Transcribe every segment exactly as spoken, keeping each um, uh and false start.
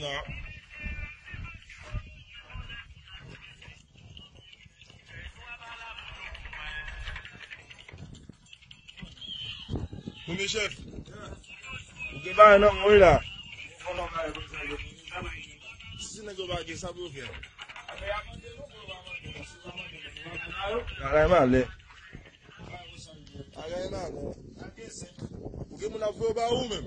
Premye chèf, ou gen bagay nan men w wi la. Si nèg yo pa gen sa pou yo fè. Bagay malè. Bagay malè. Ou gen moun ap voye w ba ou menm.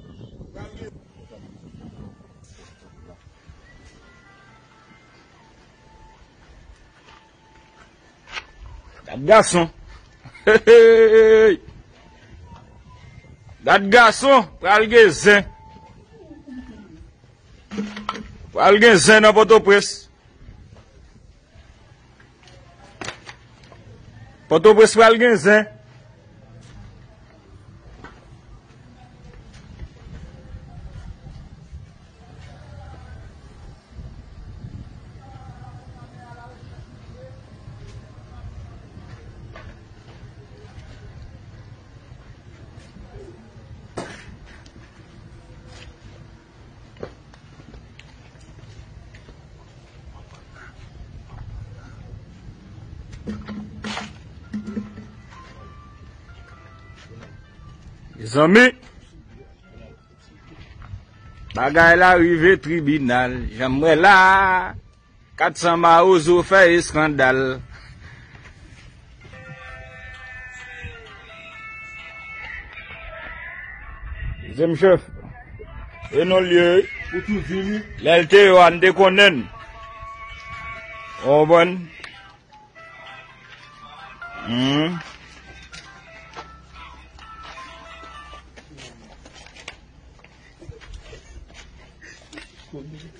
Gad gason. Hey! Gad gason, pral gen zen. Pral gen zen nan Pòtoprens. Pòtoprens pral gen zen. Mezanmi, bagay la rive tribinal, jan m wè la. Kat san mawozo fè eskandal. Dezyèm chèf. E non l ye wi. Lè l te yo a, n te konnen l. Ou konprann? Hmm.